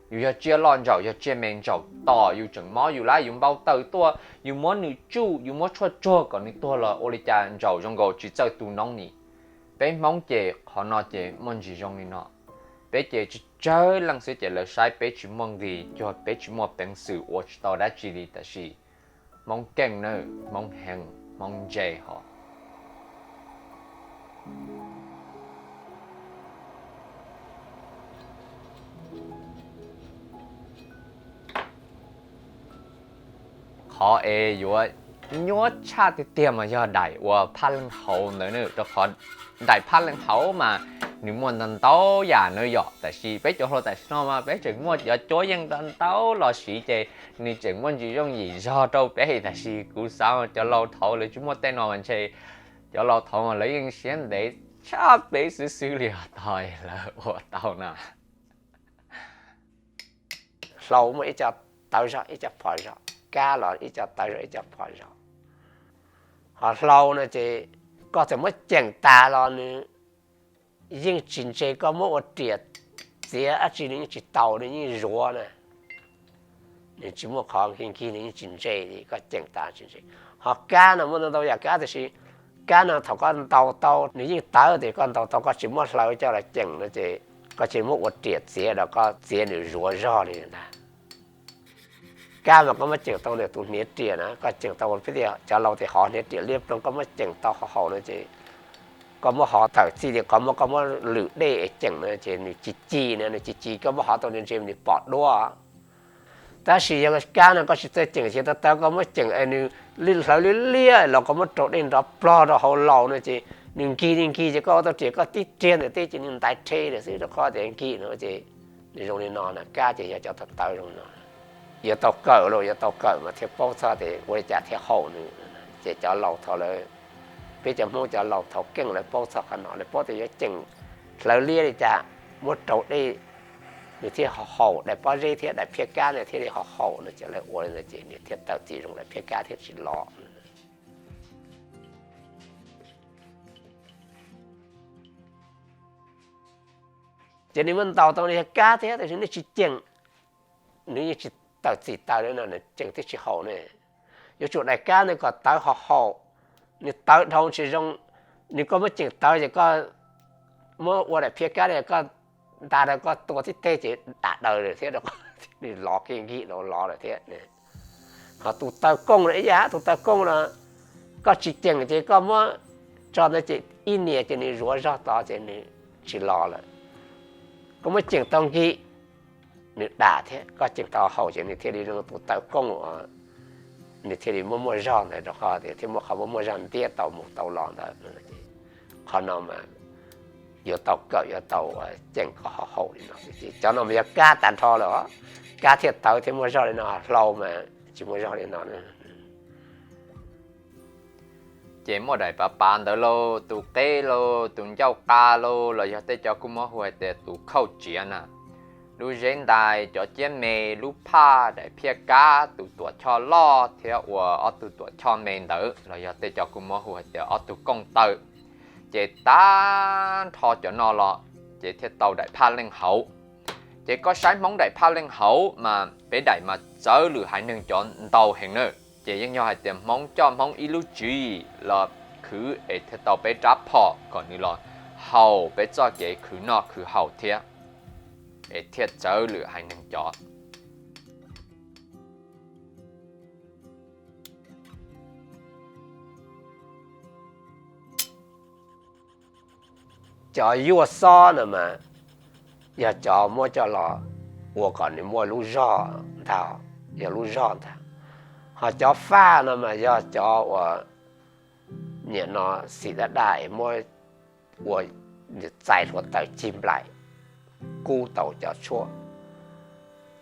Yus yog tsiaj loj ntsaum, yog tsiaj me ntsaum tom yus tseem mob yus lawm, yus npau taws tuaj, yus muab nws tsuj, yus muab tshuaj tsuag kom nws tuag los ua li cas ntsaum zoo nkaus tsis txawj tu noob ni. Peb Hmoob ces qhov no ces muaj ntsis zoo li no. Peb ces tsawg tsawg leej xwb ces lawv saib peb tsis muaj nqis, cuag peb tsis muaj peev xwm ua tsis tau dab tsi li, tab sis Hmoob keej nawb, Hmoob heev, Hmoob ntse hos. Qhov es yuav nyuaj tshaj tiag tiag mas yog daim uas phaj leej hauv ntawd na, rau qhov daim phaj leej hauv mas nws muaj ntau ntau yam na yom, tab sis peb cov hluas tam sim no mas peb tseem muaj cov cuab yeej ntau ntau los siv ces nws tseem muaj ntsis yooj yim zog rau peb, tab sis kuv xav cov laus thaud lawv tsis muaj tej no mas ntshe cov laus thaud mas lawv yeej siab ntev tshaj peb xwb xwb li os, tog lawv ua tau na. Hlau muaj ib co tawv zog ib co phom zog, kab los ib co tawv zog ib co phom zog. Ho hlau no ces koj txawm muab ceem tas los nws yeej tsis ntse, koj muab ua riam txiav dab tsi nws yeej tsis tau, nws yeej zuav na. Nws tsis muaj qhov nkig nkig, nws yeej tsis ntse li, koj ceem tas tsis ntse. Ho kab no muaj ntau ntau yam kab, tab sis kab no thaum koj ntaus tau nws yeej tawv, tias koj ntaus tau koj tsis muab hlawv coj los ceem no ces koj cia li muab ua riam txiav los koj txiav nws zuav zog li ntag. Kab mas koj muab ceem tau ntawm tus hniav riam na, koj ceem tau, cov laus tias hov hniav riam liab ploog, koj muab ceem tau hov haum no ces koj muab hov tawm txij li qhov muab koj muab lwm dej es ceem no ces nws ci ci na, nws ci ci, koj muab hov tau ntse ntse nws pom duab. Tab sis yog kab no koj tsis txawj ceem ces tau tawv, koj muab ceem es nws hlawv liab liab los koj muab rau dej nrov plog rau hauv laus no ces nws nkig li nkig ces koj ua tau riam koj tib riag ntawm teb ces nws ntais rhe lawm xwb, rau qhov tias nkig no ces nws zoo li no na. Kab ces yog cov tawv tawv zoo li no. Yuav tau kawm los yuav tau kawm mas thiaj paub txog tias ua li cas thiaj haum nws. Ces cov laus thaud lawv, peb cov Hmoob cov laus thaud keej lawv paub txog qhov no, lawv paub tias yuav ceem hlawv liab li cas, muab rau dej nws thiaj haum, daim pob zeb thiab daim phiaj kab ntawd thiaj li haum no, ces lawv ua li ntawd ces nws thiaj tawm txim zoo, daim phiaj kab thiaj tsis lov. Ces nws muab ntaus tau nws yog kab thiab, tab sis nej tsis ceem, nws yeej tsis tawm txim taws li no, nws ceem thiaj tsis haum ne. Yuav tsum daim kab ntawd kom tawv haum haum, nws tawv dhau tsis zoo, nws koj muab ceem tawv ces koj muab ua daim phiaj kab li koj nta rau koj tua tib teg ces dam daws lawm thiab, nws lov kiag nkig los lov lawm thiab. Ho tus taw kooj los ib yam, tus taw kooj los koj tsis ceem ces koj muab tso ntawd ces ib nias ces nws zuav zog tod ces nws tsis lov lawm. Koj muab ceem tau nkig, nws dam thiab, koj ceem tau haum ces nws thiaj li zoo tus taw kooj, nws thiaj li muaj muaj zog ntawd, rau qhov tias thiaj muaj qhov muaj muaj zog ntiab tau mus tau los ntawd. Qhov no mas yuav tau kawm, yuav tau ceem kom haum haum li no. Cov no mas yog kab tag nrho lawm, kab thiaj tawv thiaj muaj zog li no, hlau mas tsis muaj zog li no. Ces muaj daim pav pav ntawd lauj, tus qeb lauj, tus ncauj qa lauj, los yog tej cov kuj muab hu hais tias tus khauj tsiav na. Lub zeb ntais, cov ciab me, lub phaj, daim phiaj kab, tus tuam choj loj thiab ua ob tug tuam choj me ntawd, los yog tej cov kuj muab hu hais tias ob tug kooj taw. Ces tag nrho cov no los ces thiaj tau daim phaj leej hauv. Ces koj saib Hmoob daim phaj leej hauv mas peb daim mas txawv lwm haiv neeg cov ntau heev na. Ces yeej yog hais tias Hmoob coj Hmoob ib lub tswv yim los khwv es thiaj tau peb rab phom kom nws los haum peb txoj kev khwv noj khwv haus thiab, es thiaj txawv lwm haiv neeg cov. Cov yuaj xob no mas yog cov muab coj los ua kom nws muaj lub zog ntag, yog lub zog ntag. Ho cov faj no mas yog cov uas niam no xim daj daj es muab ua, txais hluav taws cig nplaim kub tau cov tshuaj.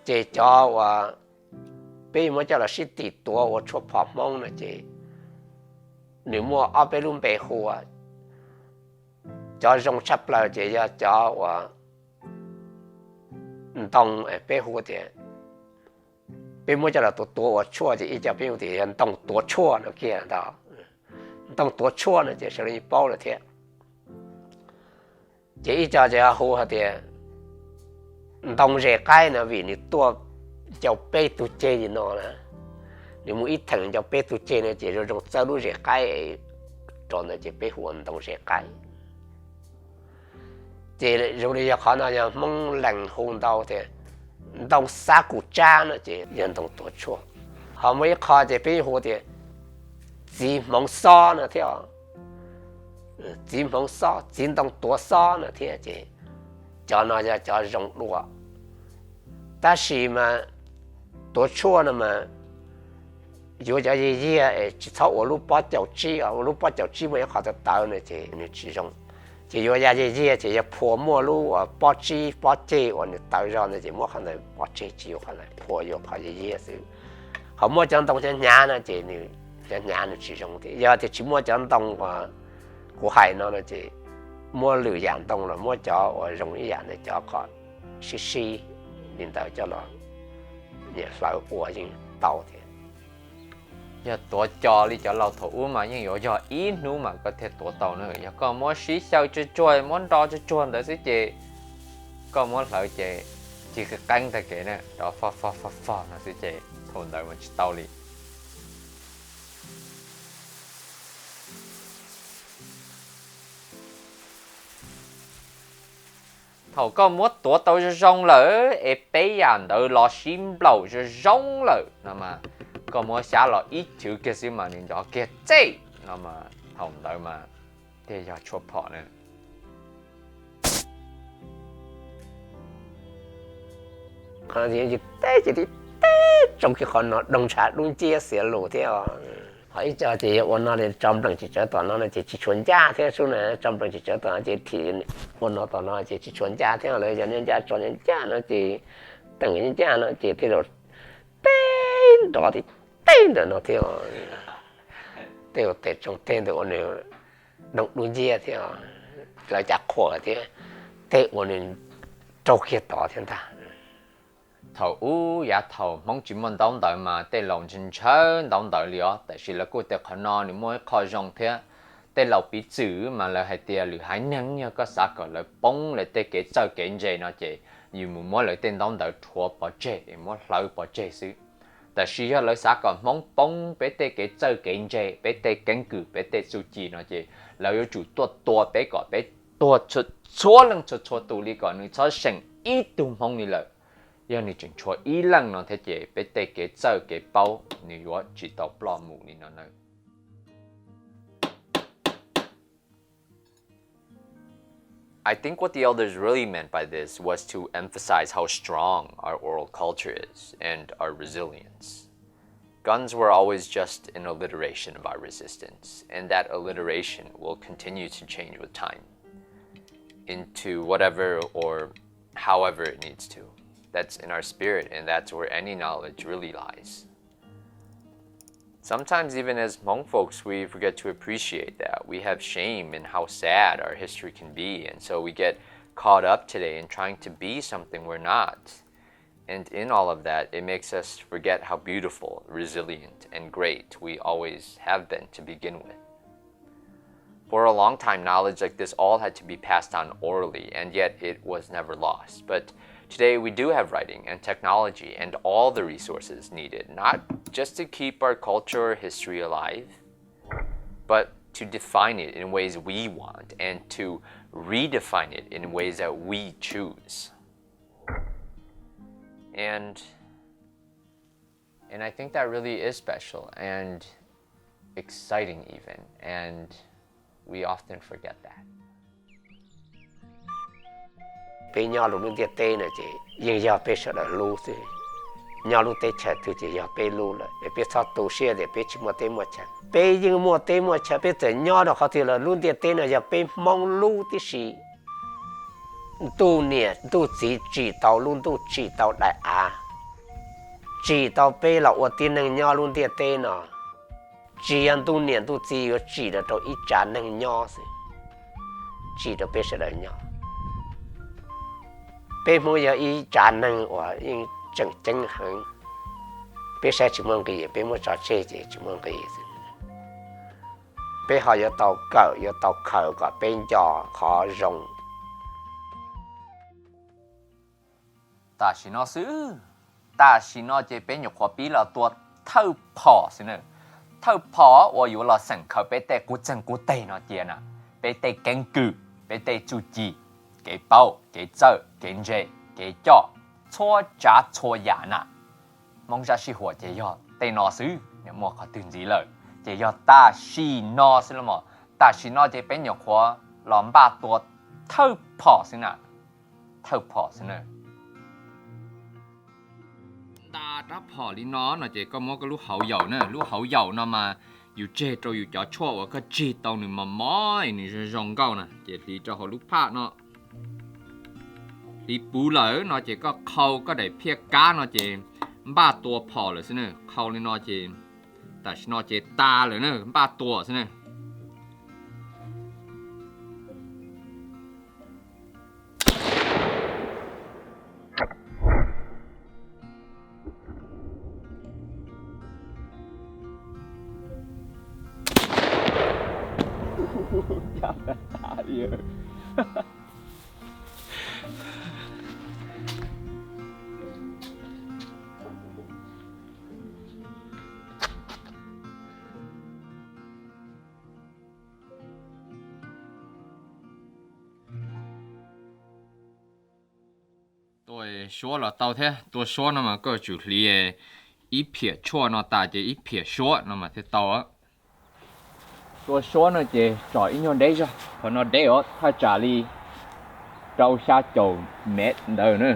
Ces cov uas peb muab coj los sib tim tuav ua tshuaj phom Hmoob no ces nws muaj ob peb lub npe hu ua, cov zoo tshaj plaws ces yog cov uas ntoo, peb hu tias, peb muab coj los tuav tuav ua tshuaj ces ib co peb hu tias yog ntoo tuav tshuaj no kiag ntag. Ntoo tuav tshuaj no ces sawv daws yeej paub lawm thiab. Ces ib co ces hu hais tias ntoo zes qaib no vim nws tuaj ncau peb tug ceg li no na, nws muaj ib theem ncau peb tug ceg no ces zoo zoo txawb lub zes qaib rau ntawd ces peb hu ua ntoo zes qaib. Ces zoo li yog qhov no yog Hmoob lees hu ntau tias ntoo xab kum tsab no ces yog ntoo tuav tshuaj. Ho muaj ib qho ces peb hu tias txiv hmoov xob no thiab, txiv hmoov xob, txiv ntoo tuav xob no thiab ces cov no yog cov zoo dua. Tab sis mas tuav tshuaj no mas yuav cov yiag yiag es tsis txhob ua lub pob caus tsib, ua lub pob caus tsib muaj ib qho tawv tawv no ces nws tsis zoo. Ces yuav ya yiag yiag ces yog phua muaj lub pob tsib pob ceg uas nws tawv zog ntawd ces muab qhov ntawd pov tseg, tsis yuav qhov ntawd, phua yuav qhov yiag yiag xwb. Ho muaj cov ntoo hnyav hnyav no ces nws, cov hnyav nws tsis zoo thiab. Yog tias tsis muaj cov ntoo uas kuv hais no no ces muab lwm yam ntoo los muab cov uas zoo ib yam ntawd cov qhov sib sib li ntawd coj los niam hlawv ua yeej tau thiab. Yog tuav co li cov laus thaum ub mas yeej yuav yog ib hnub mas koj thiaj tuav tau na. Yog koj muab sib xyaw tsuag tsuag, muab nro tsuag tsuag ntawd xwb ces koj muab hlawv ces cig qeeb tag kev na, rov fog fog fog fog no xwb ces thaum ntawd mas tsis tau li. Thaum koj muab tuav tau zoo zoo lawm es peb yam ntawd los sib nplaum zoo zoo lawm no mas koj muab xyab los ib chwv kiag xwb mas nws nrov kiag txej no mas thaum ntawd mas thiaj yog tshuaj phom na. Qhov no ces tib teb ces tib teb tsoo kiag qhov no doog ntshav dub nciab xiav lus thiab. Ho ib co ces yog ua no li tso npleem tsis tsawv tom no no ces tsis tshua ncaj thiab sub na, tso npleem tsis tsawv tom no ces thim ua no tom no ces tsis tshua ncaj thiab, lawv yog ncaj ncaj tso ncaj ncaj no ces teem ncaj ncaj no ces tej zaum teb nrov tib teb ntawm no thiab. Tej zaum tes tsoo teg ntawm ua nws doog dub nciab thiab, lawv cav qhuam thiab, tej ua nws raug kiag tod thiab ntag. Thaum ub yav thaum Hmoob tsis muaj ntaub ntawv mas tej laus ntshaw ntshaw ntaub ntawv li os, tab sis lawv kuj tias qhov no nws muaj ib qho zoo thiab. Tej laus piv txwm mas lawv hais tias lwm haiv neeg yog koj xav kom lawv poob lawv tej kev txawj kev ntse no ces yus mus muab lawv tej ntaub ntawv rhuav pov tseg es muab hlawv pov tseg xwb. Tab sis yog lawv xav kom Hmoob poob peb tej kev txawj kev ntse, peb tej keeb kwm, peb tej txuj ci no ces lawv yuav tsum tuaj tua peb kom peb tuag txhua leej txhua txhua tus li kom nws txhob seem ib tug Hmoob li lawm. Yog nws tseem tshuav ib leej no thiab ces peb tej kev txawj kev paub nws yuav tsis tau ploj mus li no nawb. I think what the elders really meant by this was to emphasize how strong our oral culture is and our resilience. Guns were always just an alliteration of our resistance, and that alliteration will continue to change with time into whatever or however it needs to. That's in our spirit, and that's where any knowledge really lies. Sometimes, even as Hmong folks, we forget to appreciate that. We have shame in how sad our history can be, and so we get caught up today in trying to be something we're not. And in all of that, it makes us forget how beautiful, resilient, and great we always have been to begin with. For a long time, knowledge like this all had to be passed down orally, and yet it was never lost. But today, we do have writing and technology and all the resources needed, not just to keep our culture or history alive, but to define it in ways we want and to redefine it in ways that we choose. And and I think that really is special and exciting even, and we often forget that. Peb nyob rau lub ntiaj teb no ces yeej yog peb sawv daws hlub xwb. nyob lub teb chaws twg ces yog peb lub lawm, es peb txhob tu siab tias peb tsis muaj teb muaj chaw. Peb yeej muaj teb muaj chaw, peb txawm nyob rau qhov twg los lub ntiaj teb no yog peb Hmoob lub tib si. Ntuj niam ntuj txiv tsim tau lub ntuj tsim tau daim av, tsim tau peb los ua tib neeg nyob lub ntiaj teb no. Tsis yog ntuj niam ntuj txiv yuav tsim rau ib tsav neeg nyob xwb, tsim rau peb sawv daws nyob. Peb Hmoob yog ib tsav neeg uas yeej tseem ceeb heev. Peb saib tsis muaj nqis, peb muab tso tseg ces tsis muaj nqis xwb. Peb ho yuav tau kawm, yuav tau khaws kom peb nco qhov zoo. Tam sim no xwb, tam sim no ces peb nyuam qhuav pib los tua thawj phom xwb na. Thawj phom uas yuav los xeem khaws peb tej qub txeeg qub teg no cia na, peb tej keeb kwm, peb tej txuj ci, kev paub, kev txawj, kev ntse, kev coj, txhua tsav txhua yam na. Hmoob zaj sij huam ces yog tej no xwb, nws muaj qhov twg ntxiv lawm, ces yog tam sim no xwb los mas. Tam sim no ces peb nyuam qhuav los npaj tua thawj phom xwb na, thawj phom xwb na. Nta rab phom li no no ces koj muab koj lub hauv yaum na, lub hauv yaum no mas yus tseg rau yus cov tshuaj uas koj tsig tau nws mos mos nws zoo zoo nkauj na, ces hliv rau hauv lub phaj no. Hliv puv lawm no ces koj qhau koj daim phiaj kab no ces npaj tua phom lawm xwb na. Qhau li no ces tam sim no ces tas lawm na, npaj tua xwb na. Tua suab los tau thiab, tua suab no mas koj tsum hliv ib phiam tshuaj no tas ces ib phiam suab no mas thiaj tau. Tua suab no ces tsom ib nyuag deb zog, qhov no deb os, thaj tsam li rau xya caum mev ntawd na.